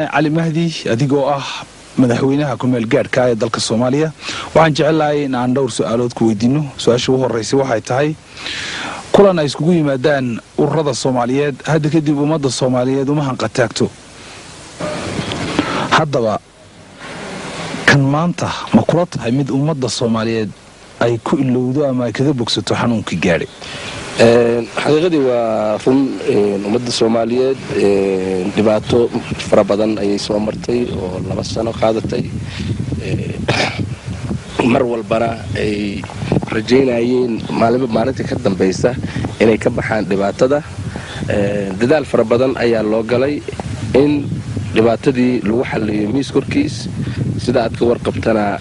Cali Mahdi, adigoo ah madaxweynaha kumeel gaadhka ee dalka Soomaaliya, waxaan jecelahay in aan dhowr su-aalood ku weydiino. Su-aasha ugu horreysay waxay tahay, kulan ay iskugu yimaadaan ururada Soomaaliyeed hadda kadib ummadda Soomaaliyeed uma hanqataagto. Haddaba kan maanta ma kula tahay mid ummadda Soomaaliyeed ay ku ilowdo ama ay kaga bogsato xanuunkii gaadhay? Xaqiiqadii waa run, ummadda Soomaaliyeed dhibaato fara badan ayay soo martay oo 2 sano qaadatay, mar walbana ay rajaynayeen maalinba maalinta ka dambaysa inay ka baxaan dhibaatada. Dadaal fara badan ayaa loo galay in dhibaatadii lagu xalliyo miis korkiis. Sida aad ka warqabtana,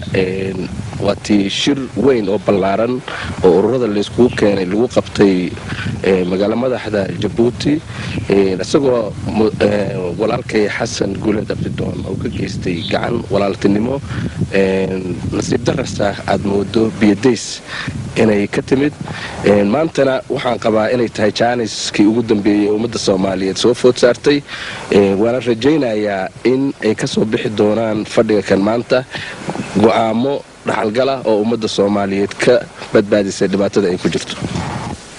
waa tii shir weyn oo ballaaran oo ururada layskugu keenay lagu qabtay magaalo madaxda Jabuuti, isagoo walaalkay Xasan Guuleed Abdidoon oo ka geystay gacan walaaltinimo. Nasiib darasa aad moodo biyadays inay ka timid. Maantana waxaan qabaa inay tahay jaaniskii ugu dambeeyey ee ummadda Soomaaliyeed soo food saartay, waana rajaynayaa in ay ka soo bixi doonaan fadhiga kan maanta go'aamo dhaxalgala oo ummadda Soomaaliyeed ka badbaadisay dhibaatada ay ku jirto.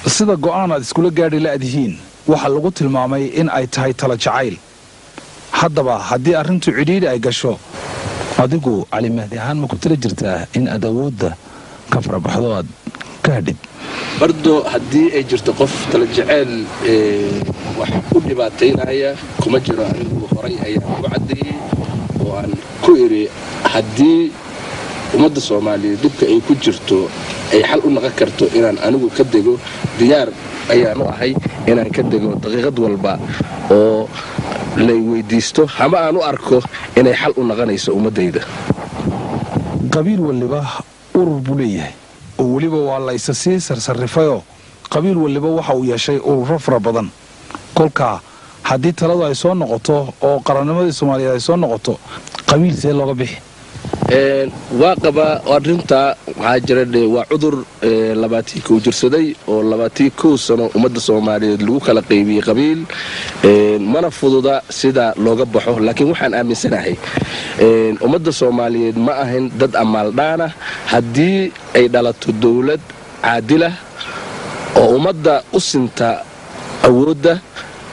Sida go'aan aad iskula gaadhi la'dihiin waxaa lagu tilmaamay in ay tahay tala jacayl. Haddaba haddii arrintu cidhiidhi ay gasho, adigu Cali Mahdi ahaan ma ku tala jirtaa in aad awoodda ka farabaxdo, aad ka hadhid? Bardo, haddii ay jirto qof tala jeceyl wax u dhibaataynaya, kuma jiro anigu. Horay ayaan ku caddeeyey oo aan ku idhi, haddii ummadda Soomaaliyeed dhibka ay ku jirto ay xal u naqon karto inaan anigu ka dego, diyaar ayaan u ahay inaan ka dego daqiiqad walba oo lay weydiisto ama aan u arko inay xal u naqanayso ummaddayda. Qabiil waliba urur buu leeyahay, oo weliba waa la isa sii sarsarrifayoo qabiil waliba waxa uu yeeshay ururo fara badan. Kolkaa haddii taladu ay soo noqoto oo qarannimadii Soomaaliyeed ay soo noqoto, qabiil see looga bixi? Waa qabaa arrintaa. Waxaa jira waa cudur 21 jirsaday oo 21 sano ummadda Soomaaliyeed lagu kala qaybiyey qabiil, mana fududa sida looga baxo. Laakiin waxaan aaminsanahay ummadda Soomaaliyeed ma ahin dad amaaldhaana. Haddii ay dhalato dowlad caadilah oo ummadda u sinta awoodda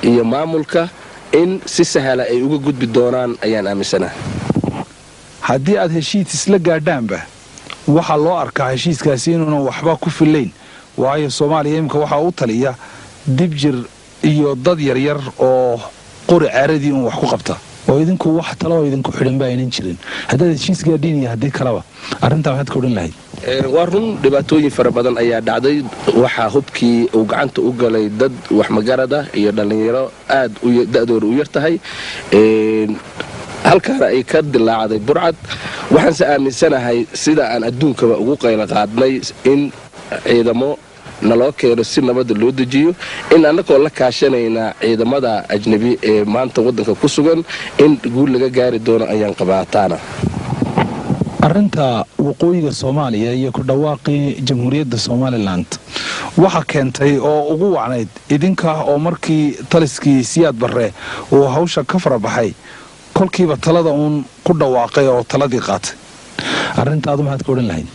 iyo maamulka, in si sahla ay uga gudbi doonaan ayaan aaminsanahay. Haddii aad heshiis isla gaadhaanba, waxaa loo arkaa heshiiskaasi inuunan waxba ku fillayn, waayo Soomaaliya imika waxaa u taliya dibjir iyo dad yaryar oo qori caaradii uun wax ku qabta, oo idinku wax taloo idinku xidhan ba aynan jirin haddaad heshiis gaadhiin iyo haddii kaleba. Arrintaa maxaad ka odhan lahayd? Waa run, dhibaatooyin fara badan ayaa dhacday. Waxaa hubkii uu gacanta u galay dad waxmagarad ah iyo dhallinyaro aad da'dooda u yar tahay, halkaana ay ka dilaacday burcad. Waxaanse aaminsanahay sida aan adduunkaba ugu qaylo qaadnay in ciidamo naloo keeno si nabadda loo dejiyo, in annagoo la kaashanaynaa ciidamada ajnabi ee maanta waddanka ku sugan in guul laga gaari doono ayaan qabaataana. Arrinta waqooyiga Soomaaliya iyo ku dhawaaqii Jamhuuriyadda Somalilan waxa keentay oo ugu wacnayd idinka oo markii taliskii Siyaad Barre uu hawsha ka farabaxay kolkiiba talada uun ku dhawaaqay oo taladii qaatay. Arrintaadu maxaad ka odhan lahayd?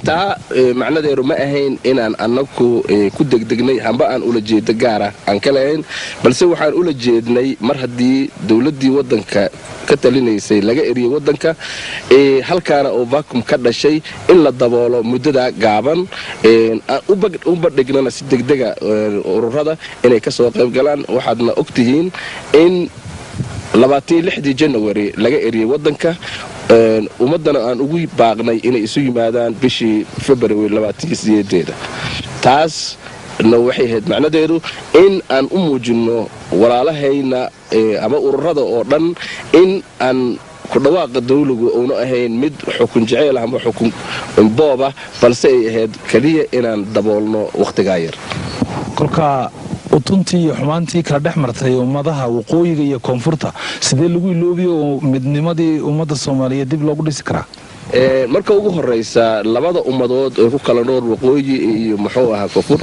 Taa macnadeedu ma ahayn inaan annagu ku degdegnay hamba aan ula jeedo gaara aan ka lahayn, balse waxaan ula jeednay mar haddii dowladdii waddanka ka talinaysay laga eriyey waddanka, halkaana oo vacuum ka dhashay, in la daboolo muddada gaaban, u badhignana si degdega ururada inay ka soo qayb galaan. Waxaadna og tihiin in 26-dii Janawari laga eriyey waddanka, ummaddana aan ugu baaqnay inay isu yimaadaan bishii February 28-eeda. Taasna waxay ahayd macnadeedu in aan u muujinno walaalahayna ama ururada oo dhan in aan ku dhawaaqa dawligu uuna ahayn mid xukun jeceyl ama xukun booba, balse ay ahayd keliya inaan daboolno wakhtigaa yar. Kolka utuntii iyo xumaantii kala dhex martay ummadaha waqooyiga iyo koonfurta sidee lagu iloobiyo oo midnimadii ummadda Soomaaliyeed dib loogu dhisi karaa? Marka ugu horaysa, labada ummadood ee ku kala nool waqooyi iyo muxuu ahaa koonfur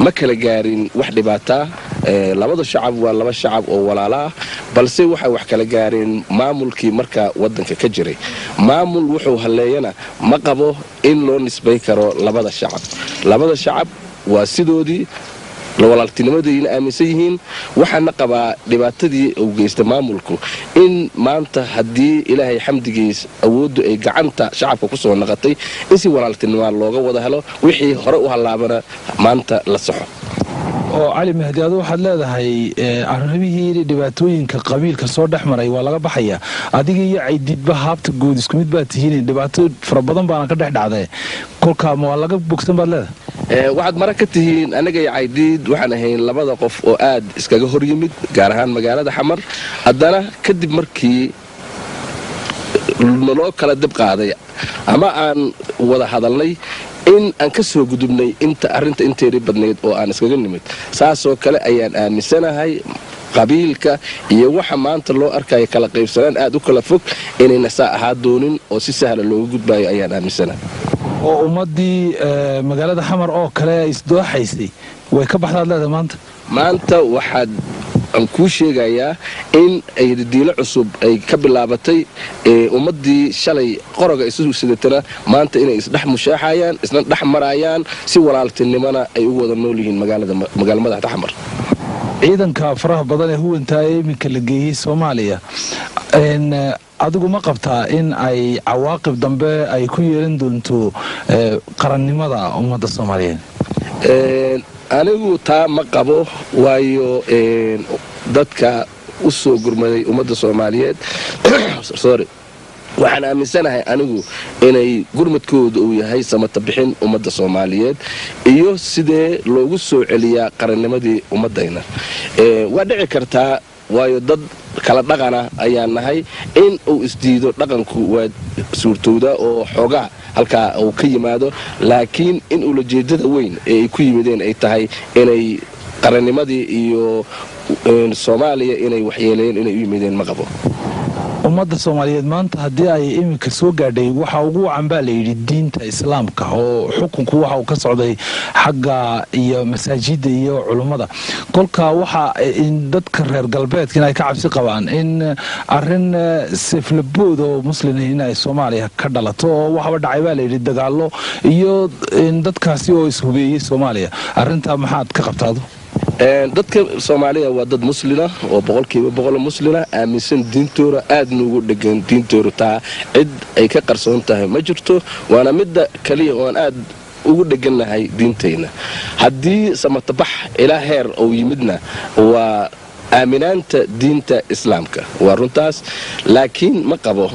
ma kala gaarin wax dhibaataa. Labada shacab waa laba shacab oo walaala ah, balse waxay wax kala gaareen maamulkii markaa waddanka ka jiray. Maamul wuxuu halleeyana ma qabo in loo nisbay karo labada shacab. Labada shacab waa sidoodii walaaltinimadayna aaminsan yihiin. Waxaana qabaa dhibaatadii uu geysta maamulku in maanta, haddii Ilaahay xamdigiis awooddu ay gacanta shacabka ku soo naqatay, in si walaaltinimoa looga wada helo wixii hore u hallaabana maanta la saxo. Oo Cali Mahdi, adu waxaad leedahay arrimihii dhibaatooyinka qabiilka soo dhex maray waa laga baxaya. Adiga iyo Caydiidba haabta guud isku mid baa tihiin, dhibaato fara badan baana ka dhex dhacday. Kolkaa ma waa laga bogsan baad leedahay? Waxaad mara ka tihiin, anaga iyo Caydiid waxaan ahayn labada qof oo aad iskaga hor yimid, gaar ahaan magaalada Xamar. Haddana kadib markii naloo kala dib qaaday ama aan wada hadalnay, in aan ka soo gudubnay inta arrinta inteedii badnayd oo aan iskaga nimid. Saasoo kale ayaan aaminsanahay qabiilka iyo waxa maanta loo arkaya kala qaybsanaan aad u kala fog inayna saa ahaa doonin oo si sahla looga gudbaayo ayaan aaminsanahay. Oo ummaddii magaalada Xamar oo kale isdooxaysay way ka baxdaad leedahay maanta? Maanta waxaad aan kuu sheegayaa in ay diilo cusub ay ka bilaabatay. Ummaddii shalay qoroga isu sidatana maanta inay isdhex mushaaxayaan, isna dhex marayaan, si walaaltinimona ay ugu wada nool yihiin magaala madaxda Xamar. Ciidanka faraha badan ee huwantaa ee iminka la geeyey Soomaaliya, adigu ma qabtaa in ay cawaaqib dambe ay ku yeelan doonto qarannimada ummadda Soomaaliyeed? Anigu taa ma qabo, waayo dadka u soo gurmaday ummadda Soomaaliyeed, sorry, waxaan aaminsanahay anigu inay gurmadkooda uu yahay samata bixin ummadda Soomaaliyeed iyo sidee loogu soo celiyaa qarannimadii ummaddayna. Waa dhici kartaa, waayo dad kala dhaqana ayaan nahay, in uu isdiido dhaqanku waa suurtowda oo xoogaa halkaa uu ka yimaado, laakiin in ulajeedada weyn ee ay ku yimideen ay tahay inay qarannimadii iyo Soomaaliya inay waxyeeleeyeen inay u yimideen ma qabo. Ummadda Soomaaliyeed maanta haddii ay iminka soo gaadhay, waxa ugu wacan baa layidhi diinta Islaamka, oo xukunku waxa uu ka socday xagga iyo masaajidda iyo culummada. Kolka waxa dadka reer galbeedka in ay ka cabsi qabaan in arin seeflabood oo muslin in ay Soomaaliya ka dhalato, oo waxaba dhacay baa layidhi dagaallo iyo dadkaasi oo ishubeeyey Soomaaliya. Arrintaa maxaad ka qabtaado? Dadka Soomaaliya waa dad muslina oo 100% muslina, aaminsan diintooda, aad nuugu dhegan diintooda. Taa cid ay ka qarsoon tahay ma jirto, waana midda kaliya oon aad ugu dhegannahay diintayna. Haddii samatabax ilaa heer uu yimidna waa aaminaanta diinta Islaamka, waa runtaas. Laakiin ma qabo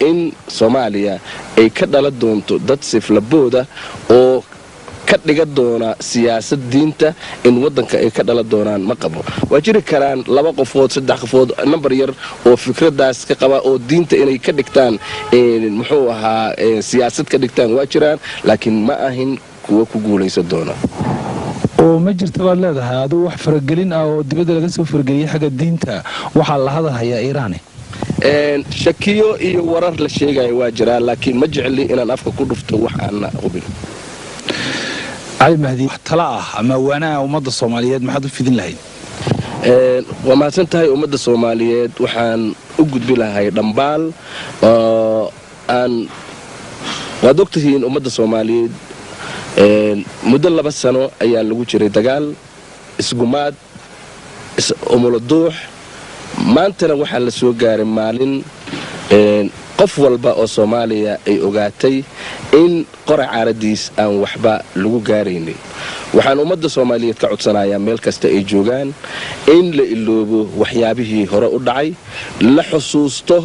in Soomaaliya ay ka dhala doonto dad siflabooda oo ka dhiga doona siyaasad diinta in waddanka ay ka dhala doonaan, ma qabo. Waa jiri karaan laba qofood, saddex qofood, nambar yar oo fikradaas ka qaba oo diinta inay ka dhigtaan, muxuu ahaa, siyaasad ka dhigtaan, waa jiraan, laakiin ma ahin kuwa ku guulaysan doona. Oo ma jirta baad leedahay adigu wax faragelin ah oo dibadda laga soo farageliyay xagga diinta? Waxaa la hadalhayaa Iiraani. Shakiyo iyo warar la sheegaya waa jiraan, laakiin ma jecli inaan afka ku dhufto wax aanna hubin. Cali Mahdi, wax tala ah ama waanaha ummadda Soomaaliyeed maxaad u fidin lahayd? Waa mahadsan tahay. Ummadda Soomaaliyeed waxaan u gudbi lahay dhambaal oo aan waad ogtihiin ummadda Soomaaliyeed muddo 2 sano ayaa lagu jiray dagaal, isgumaad, umuladuux. Maantana waxaa la soo gaaray maalin qof walba oo Soomaaliya ay ogaatay in qora caaradiis aan waxba lagu gaaraynin. Waxaan ummadda Soomaaliyeed ka codsanayaa meel kasta ay joogaan in la iloobo waxyaabihii hore u dhacay, la xusuusto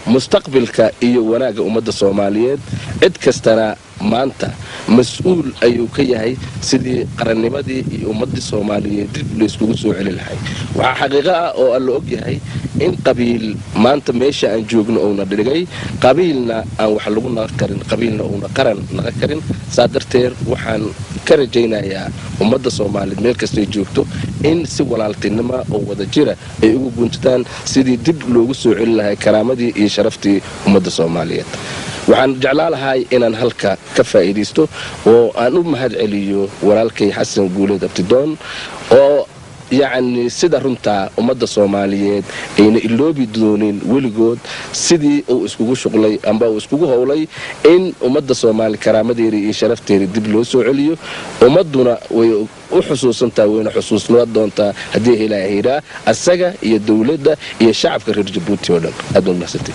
mustaqbilka iyo wanaagga ummadda Soomaaliyeed. Cid kastana maanta mas-uul ayuu ka yahay sidii qarannimadii iyo ummaddii Soomaaliyeed dib layskugu soo celi lahay. Waxaa xaqiiqo ah oo alla og yahay in qabiil maanta meesha aan joogno uuna dhigay, qabiilna aan wax lagu naqa karin, qabiilna uuna qaran naqa karin. Saa darteed waxaan ka rajaynayaa ummadda Soomaaliyeed meel kastay joogto in si walaaltinima oo wada jira ay ugu guntadaan sidii dib loogu soo celi lahay karaamadii iyo sharaftii ummadda Soomaaliyeed. Waxaan jeclaa lahay inaan halka ka faa'iidaysto oo aan u mahad celiyo walaalkay Xasan Guuleed Abtidoon oo Yacni sida runtaa ummadda Soomaaliyeed ayna iloobi doonin weligood sidii uu iskugu shuqlay amba uu iskugu howlay in ummadda Soomaali karaamadeeda iyo sharafteeda dib loo soo celiyo. Ummadduna way u xusuusantaha, wayna xusuusnaa doontaa haddii helaahiraa asaga iyo dowladda iyo shacabka reer Jabuuti oo dhan. Aad baad mahadsantay.